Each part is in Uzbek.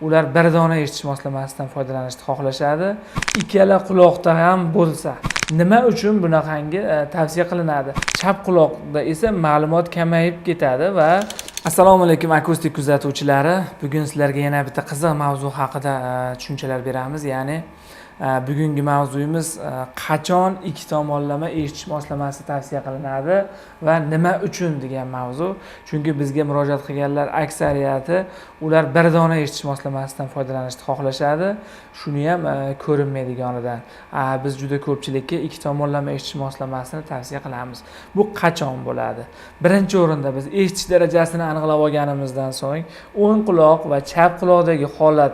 Ular bir dona eshitish moslamasidan foydalanishni xohlashadi. Ikkala quloqda ham bo'lsa, nima uchun bunaqangi tavsiya qilinadi? Chap quloqda esa ma'lumot kamayib ketadi. Va assalomu alaykum, akustik kuzatuvchilari! Bugun sizlarga yana bitta qiziq mavzu haqida tushunchalar beramiz. Ya'ni bugungi mavzuyimiz qachon ikki tomonlama eshitish moslamasi tavsiya qilinadi va nima uchun degan mavzu. Chunki bizga murojaat qilganlar aksariyati, ular bir dona eshitish moslamasidan foydalanishni xohlashadi, shuni ham ko'rinmaydiganidan. Biz juda ko'pchilikka ikki tomonlama eshitish moslamasini tavsiya qilamiz. Bu qachon bo'ladi? Birinchi o'rinda, biz eshitish darajasini aniqlab olganimizdan so'ng, o'ng quloq va chap quloqdagi holat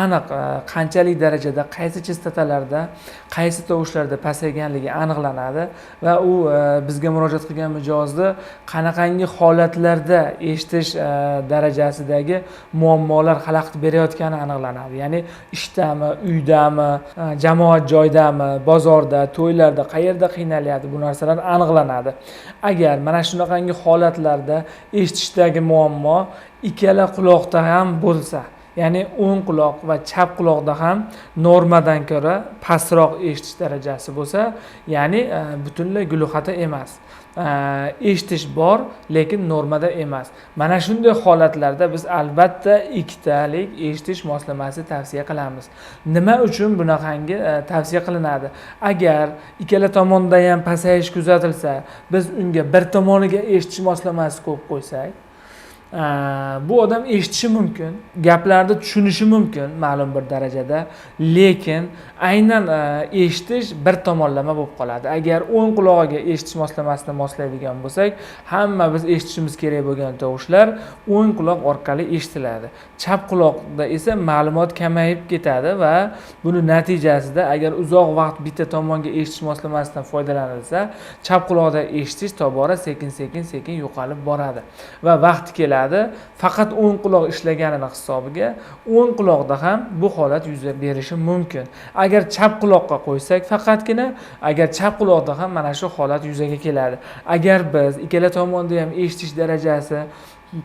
aniq, qanchalik darajada, qaysi chastotalarda, qaysi tovushlarda pasayganligi aniqlanadi va u bizga murojaat qilgan mijozni qanaqangi holatlarda eshitish darajasidagi muammolar xalaqit berayotgani aniqlanadi. Ya'ni ishdami, uydami, jamoat joydami, bozorda, to'ylarda, qayerda qiynalyapti, bu narsalar aniqlanadi. Agar mana shunaqangi holatlarda eshitishdagi muammo ikkala quloqda ham bo'lsa, ya'ni o'ng quloq va chap quloqda ham normadan ko'ra pastroq eshitish darajasi bo'lsa, ya'ni butunlay глухота emas, eshitish bor, lekin normada emas, mana shunday holatlarda biz albatta ikkitalik eshitish moslamasi tavsiya qilamiz. Nima uchun bunaqangi tavsiya qilinadi? Agar ikkala tomonda ham pasayish kuzatilsa, biz unga bir tomoniga eshitish moslamasi qo'yib qo'ysak, bu odam eshitishi mumkin, gaplarni tushunishi mumkin ma'lum bir darajada, lekin aynan eshitish bir tomonlama bo'lib qoladi. Agar o'ng qulog'iga eshitish moslamasini moslaydigan bo'lsak, hamma biz eshitishimiz kerak bo'lgan tovushlar o'ng quloq orqali eshitiladi. Chap quloqda esa ma'lumot kamayib ketadi va buni natijasida, agar uzoq vaqt bitta tomonga eshitish moslamasidan foydalanilsa, chap quloqda eshitish tobora sekin, sekin, sekin yo'qolib boradi va vaqti keladi, faqat o'ng quloq ishlaganini hisobiga o'ng quloqda ham bu holat yuz berishi mumkin. Agar chap quloqqa qo'ysak faqatgina, agar chap quloqda ham mana shu holat yuzaga keladi. Agar biz ikkala tomonda ham eshitish darajasi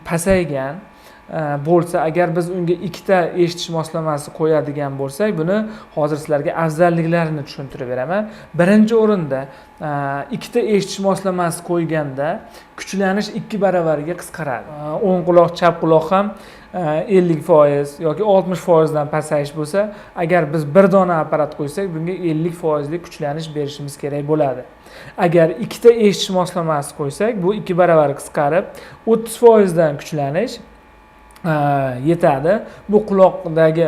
pasaygan bo'lsa, agar biz unga ikkita eshitish moslamasi qo'yadigan bo'lsak, buni hozir sizlarga afzalliklarini tushuntirib beraman. Birinchi o'rinda, ikkita eshitish moslamasi qo'yganda kuchlanish 2 baravariga qisqaradi. O'ng quloq, chap quloq ham 50% yoki 60%dan pasayish bo'lsa, agar biz bir dona apparat qo'ysak, bunga 50 foizlik kuchlanish berishimiz kerak bo'ladi. Agar ikkita eshitish moslamasi qo'ysak, bu 2 baravar qisqarib, 30%dan kuchlanish yetadi. Bu quloqdagi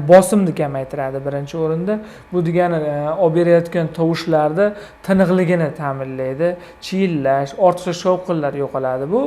bosimni kamaytiradi birinchi o'rinda. Bu degani olib berayotgan tovushlarni tiniqligini ta'minlaydi, chiyillash, ortiqcha shovqinlar yo'qoladi. Bu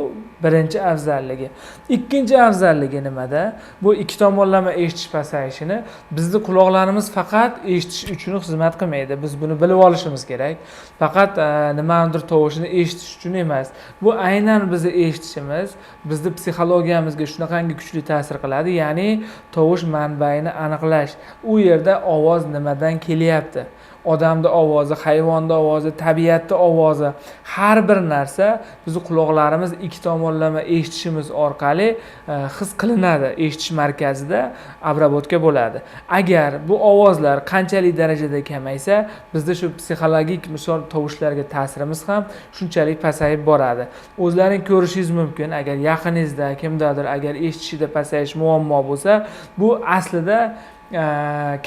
birinchi afzalligi. Ikkinchi afzalligi nimada? Bu ikki tomonlama eshitish pasayishini, bizni quloqlarimiz faqat eshitish uchun xizmat qilmaydi, biz buni bilib olishimiz kerak. Faqat nimanidir tovushini eshitish uchun emas. Bu aynan bizni eshitishimiz bizni psixologiyamizga shunaqangi kuchli ta'sir qiladi. Ya'ni tovush manbaini aniqlash, u yerda ovoz nimadan kelyapti, odamni ovozi, hayvonni ovozi, tabiatni ovozi, har bir narsa bizni quloqlarimiz ikki tomonlama eshitishimiz orqali his qilinadi, eshitish markazida обработка bo'ladi. Agar bu ovozlar qanchalik darajada kamaysa, bizda shu psixologik, misol, tovushlarga ta'sirimiz ham shunchalik pasayib boradi. O'zlaring ko'rishingiz mumkin, agar yaqiningizda kimdadir agar eshitishida pasayish muammo bo'lsa, bu aslida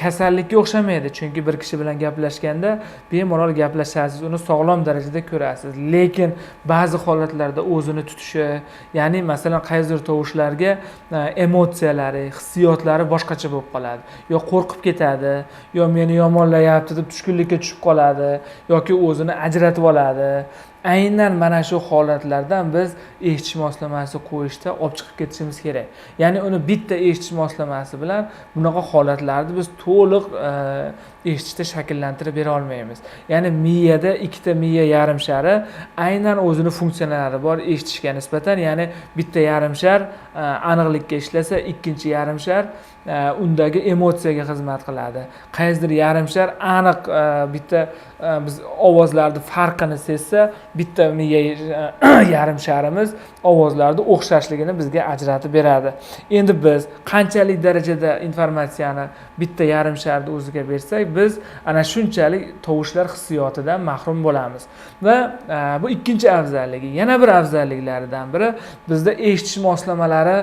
kasallikka o'xshamaydi, chunki bir kishi bilan gaplashganda bemalol gaplashasiz, uni sog'lom darajada ko'rasiz. Lekin ba'zi holatlarda o'zini tutishi, ya'ni masalan, qaysidir tovushlarga emotsiyalari, hissiyotlari boshqacha bo'lib qoladi: yo qo'rqib ketadi, yo meni yomonlayapti deb tushkunlikka tushib qoladi, yoki o'zini ajratib oladi. Aynan mana shu holatlardan biz eshitish moslamasi qo'yishda olib chiqib ketishimiz kerak. Ya'ni uni bitta eshitish moslamasi bilan bunaqa holatlarni biz to'liq eshitishda shakllantirib bera olmaymiz. Ya'ni miyada ikkita miya yarim shari aynan o'zini funksiyalari bor eshitishga nisbatan. Ya'ni bitta yarim shar aniqlikka ishlasa, ikkinchi yarim shar undagi emotsiyaga xizmat qiladi. Qaysidir yarim shar aniq bitta biz ovozlarni farqini sezsa, Bitta miya yarim sharimiz ovozlarni o'xshashligini bizga ajratib beradi. Endi biz qanchalik darajada informatsiyani bitta yarim sharni o'ziga bersak, biz ana shunchalik tovushlar hissiyotidan mahrum bo'lamiz. Va bu ikkinchi afzalligi. Yana bir afzalliklaridan biri, bizda eshitish moslamalari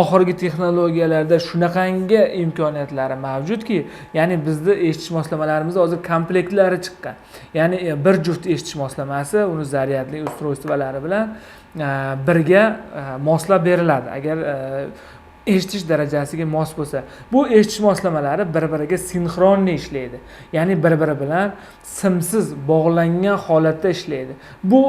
oxirgi texnologiyalarda shunaqangi imkoniyatlari mavjudki, ya'ni bizda eshitish moslamalarimizda hozir komplektlari chiqqan. Ya'ni bir juft eshitish moslamasi uni zaryadli устройство lari bilan birga moslab beriladi, agar eshitish darajasiga mos bo'lsa. Bu eshitish moslamalari bir biriga синхронный ishlaydi, ya'ni bir biri bilan simsiz bog'langan holatda ishlaydi. Bu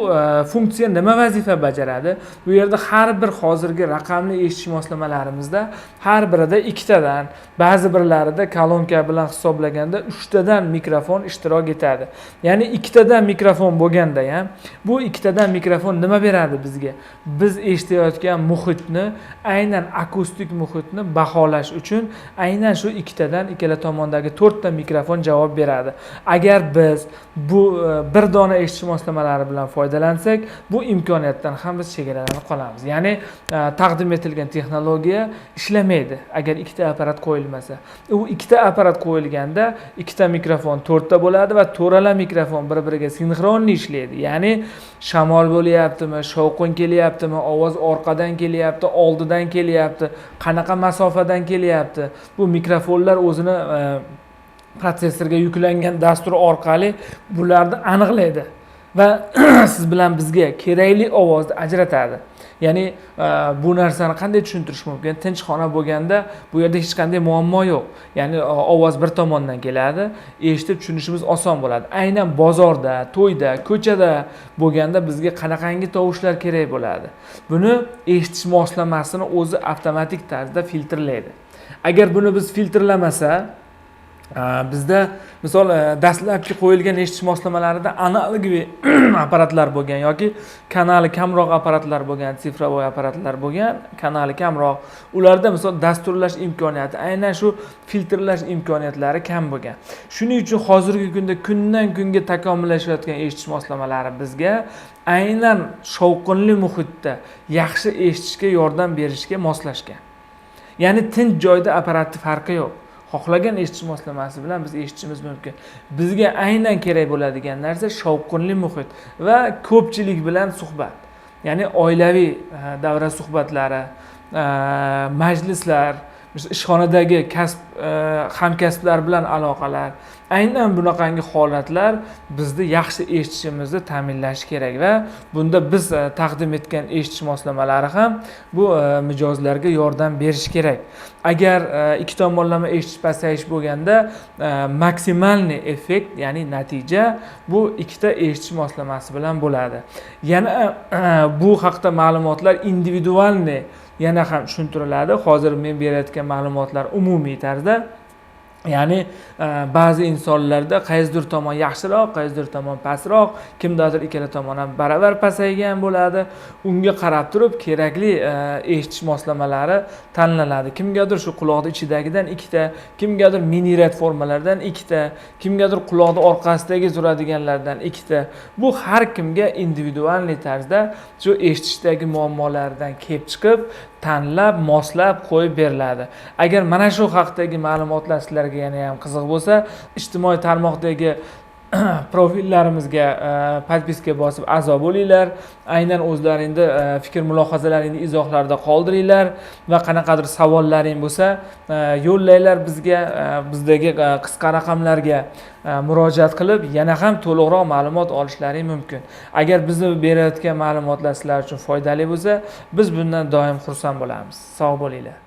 funksiya nima vazifa bajaradi? Bu yerda har bir hozirgi raqamli eshitish moslamalarimizda har birida ikkitadan, ba'zi birlarida kolonka bilan hisoblaganda uchtadan mikrofon ishtirok etadi. Ya'ni ikkitadan mikrofon bo'lganda ham, bu ikkitadan mikrofon nima beradi bizga? Biz eshitayotgan muhitni, aynan akustik muhitni baholash uchun aynan shu ikkitadan, ikkala tomondagi to'rtta mikrofon javob beradi. Agar biz bu bir dona eshitish moslamalari bilan foydalansak, bu imkoniyatdan ham biz chegaralanib qolamiz. Ya'ni taqdim etilgan texnologiya ishlamaydi, agar ikkita apparat qo'yilmasa. U ikkita apparat qo'yilganda ikkita mikrofon to'rtta bo'ladi va to'rala mikrofon bir biriga синхронный ishlaydi. Ya'ni shamol bo'lyaptimi, shovqin kelyaptimi, ovoz orqadan kelyapti, oldidan kelyapti, qanaqa masofadan kelyapti, bu mikrofonlar o'zini protsessorga yuklangan dastur orqali bularni aniqlaydi va siz bilan bizga kerakli ovozni ajratadi. Ya'ni bu narsani qanday tushuntirish mumkin? Tinch xona bo'lganda bu yerda hech qanday muammo yo'q, ya'ni ovoz bir tomondan keladi, eshitib tushunishimiz oson bo'ladi. Aynan bozorda, to'yda, ko'chada bo'lganda bizga qanaqangi tovushlar kerak bo'ladi? Buni eshitish moslamasini o'zi avtomatik tarzda filtrlaydi. Agar buni biz filtrlamasa, bizda misol dastlabki qo'yilgan eshitish moslamalarida аналоговый apparatlar bo'lgan yoki kanali kamroq apparatlar bo'lgan, цифровой apparatlar bo'lgan, kanali kamroq. Ularda misol dasturlash imkoniyati, aynan shu filtrlash imkoniyatlari kam bo'lgan. Shuning uchun hozirgi kunda kundan kunga takomillashayotgan eshitish moslamalari bizga aynan shovqinli muhitda yaxshi eshitishga yordam berishga moslashgan. Ya'ni tinch joyda apparatni farqi yo'q, xohlagan eshitish moslamasi bilan biz eshitishimiz mumkin. Bizga aynan kerak bo'ladigan narsa shovqinli muhit va ko'pchilik bilan suhbat, ya'ni oilaviy davra suhbatlari, majlislar, ishxonadagi kasb hamkasblar bilan aloqalar. Aynan bunaqangi holatlar bizni yaxshi eshitishimizni ta'minlashi kerak va bunda biz taqdim etgan eshitish moslamalari ham bu mijozlarga yordam berishi kerak. Agar ikki tomonlama eshitish pasayish bo'lganda, максимальный эффект, ya'ni natija bu ikkita eshitish moslamasi bilan bo'ladi. Yana bu haqda ma'lumotlar индивидуальный yana ham tushuntiriladi. Hozir men berayotgan ma'lumotlar umumiy tarzda. Ya'ni ba'zi insonlarda qaysidir tomon yaxshiroq, qaysidir tomon pastroq, kimdadir ikkala tomon ham baravar pasaygan bo'ladi. Unga qarab turib kerakli eshitish moslamalari tanlanadi. Kimgadir shu quloqni ichidagidan ikkita, kimgadir mini formalardan ikkita, kimgadir quloqni orqasidagi turadiganlardan ikkita. Bu har kimga индивидуальный tarzda shu eshitishdagi muammolardan kelib chiqib tanlab, moslab qo'yib beriladi. Agar mana shu haqdagi ma'lumotlar sizlarga yana ham qiziq bo'lsa, ijtimoiy tarmoqdagi profillarimizga подписка bosib a'zo bo'linglar. Aynan o'zlaringni fikr mulohazalaringni izohlarda qoldiringlar va qanaqadir savollaring bo'lsa, yo'llanglar bizga. Bizdagi qisqa raqamlarga murojaat qilib, yana ham to'liqroq ma'lumot olishlaring mumkin. Agar bizni berayotgan ma'lumotlar sizlar uchun foydali bo'lsa, biz bundan doim xursand bo'lamiz. Sog' bo'linglar.